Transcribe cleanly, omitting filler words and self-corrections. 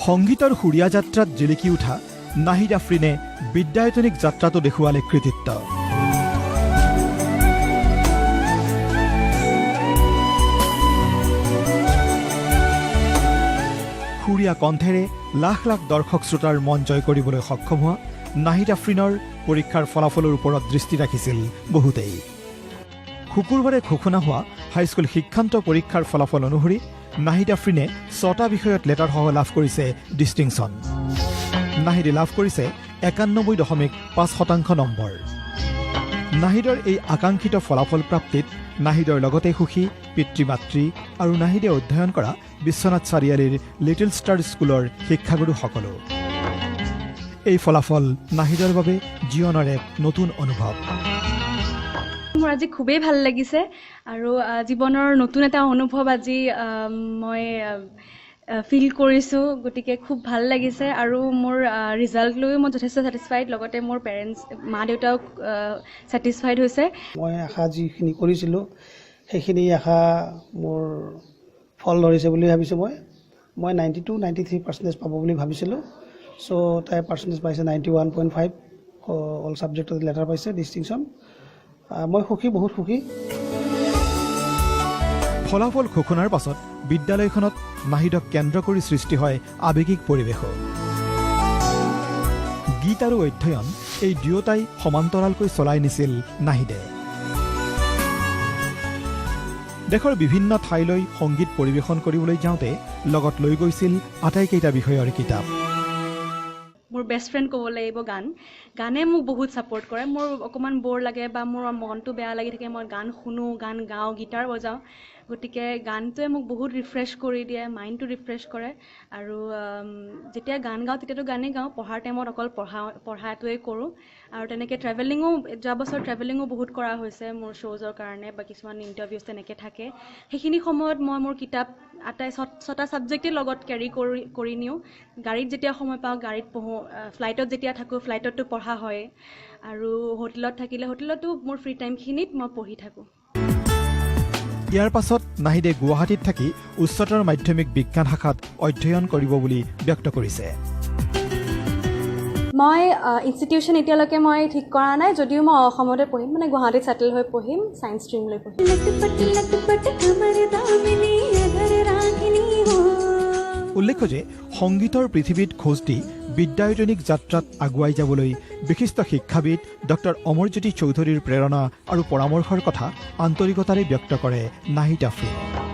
সংগীতৰ সুৰীয়া যাত্ৰাত জিলিকি উঠা নাহিদ আফৰিনে বিদ্যায়তনিক যাত্ৰাটো দেখুৱালে কৃতিত্ব। সুৰীয়া কণ্ঠেৰে লাখ লাখ দৰ্শক শ্ৰোতাৰ মন জয় কৰিবলৈ সক্ষম হোৱা নাহিদ আফৰিনৰ পৰীক্ষাৰ ফলাফলৰ ওপৰত দৃষ্টি ৰাখিছিল বহুতেই। শুকুৰবাৰে ঘোষণা হোৱা হাইস্কুল শিক্ষান্ত পৰীক্ষাৰ ফলাফল অনুসৰি নাহিদ আফৰিনে ছটা বিষয়ত লেটাৰসহ লাভ কৰিছে ডিষ্টিংশ্যন। নাহিদে লাভ কৰিছে 91.5% নম্বৰ। নাহিদৰ এই আকাংক্ষিত ফলাফল প্ৰাপ্তিত নাহিদৰ লগতে সুখী পিতৃ মাতৃ আৰু নাহিদে অধ্যয়ন কৰা বিশ্বনাথ চাৰিআলিৰ লিটিল ষ্টাৰ স্কুলৰ শিক্ষাগুৰুসকলো। এই ফলাফল নাহিদৰ বাবে জীৱনৰ এক নতুন অনুভৱ। মোৰ আজি খুবেই ভাল লাগিছে আৰু জীৱনৰ নতুন এটা অনুভৱ আজি মই ফিল কৰিছোঁ। গতিকে খুব ভাল লাগিছে আৰু মোৰ ৰিজাল্ট লৈও মই যথেষ্ট ছেটিছফাইড, লগতে মোৰ পেৰেণ্টছ, মা দেউতাও ছেটিছফাইড হৈছে। মই আশা যিখিনি কৰিছিলোঁ, সেইখিনি আশা মোৰ ফল ধৰিছে বুলি ভাবিছোঁ মই। মই 92, 93 পাৰ্চেণ্টেজ পাব বুলি ভাবিছিলোঁ। চ' তাই পাৰ্চেণ্টেজ পাইছে 91.5। অল ছাবজেক্টত লেটাৰ পাইছে, ডিষ্টিংশ্যন। মই সুখী, বহুত সুখী। ফলাফল ঘোষণাৰ পাছত বিদ্যালয়খনত নাহিদক কেন্দ্ৰ কৰি সৃষ্টি হয় আৱেগিক পৰিৱেশো। গীত আৰু অধ্যয়ন, এই দুয়োটাই সমান্তৰালকৈ চলাই নিছিল নাহিদে। দেশৰ বিভিন্ন ঠাইলৈ সংগীত পৰিৱেশন কৰিবলৈ যাওঁতে লগত লৈ গৈছিল আটাইকেইটা বিষয়ৰ কিতাপ। মোৰ বেষ্ট ফ্ৰেণ্ড ক'ব লাগিব গান। গানে মোক বহুত ছাপৰ্ট কৰে। মোৰ অকণমান ব'ৰ লাগে বা মোৰ মনটো বেয়া লাগি থাকে, মই গান শুনো, গান গাওঁ, গীটাৰ বজাওঁ। গতিকে গানটোৱে মোক বহুত ৰিফ্ৰেছ কৰি দিয়ে, মাইণ্ডটো ৰিফ্ৰেছ কৰে। আৰু যেতিয়া গান গাওঁ তেতিয়াতো গানেই গাওঁ, পঢ়াৰ টাইমত অকল পঢ়াটোৱেই কৰোঁ। আৰু তেনেকৈ ট্ৰেভেলিঙো, যোৱা বছৰ ট্ৰেভেলিঙো বহুত কৰা হৈছে মোৰ শ্ব'জৰ কাৰণে বা কিছুমান ইণ্টাৰভিউজ তেনেকৈ থাকে। সেইখিনি সময়ত মই মোৰ কিতাপ আটাই ছটা ছাবজেক্টেই লগত কেৰি কৰি নিওঁ। গাড়ীত যেতিয়া সময় পাওঁ, গাড়ীত পঢ়োঁ। ফ্লাইটত যেতিয়া থাকোঁ, ফ্লাইটততো পঢ়া হয় আৰু হোটেলত থাকিলে হোটেলতো মোৰ ফ্ৰী টাইমখিনিত মই পঢ়ি থাকোঁ। ইয়াৰ পাছত নাহিদে গুৱাহাটীত থাকি উচ্চতৰ মাধ্যমিক বিজ্ঞান শাখাত অধ্যয়ন কৰিব বুলি ব্যক্ত কৰিছে। মই ইনষ্টিটিউশ্যন এতিয়ালৈকে মই ঠিক কৰা নাই যদিও মই অসমতে পঢ়িম, মানে গুৱাহাটীত ছেটেল হৈ পঢ়িম, ছায়েন্স ষ্ট্ৰীম লৈ পঢ়িম। लटपट लटपट कमर दामिनी अधर रागिनी हो। উল্লেখ্য যে সংগীতৰ পৃথিৱীত খোজ দি বিদ্যায়তনিক যাত্ৰাত আগুৱাই যাবলৈ বিশিষ্ট শিক্ষাবিদ ডক্টৰ অমৰজ্যোতি চৌধুৰীৰ প্ৰেৰণা আৰু পৰামৰ্শৰ কথা আন্তৰিকতাৰে ব্যক্ত কৰে নাহিদ আফৰিনে।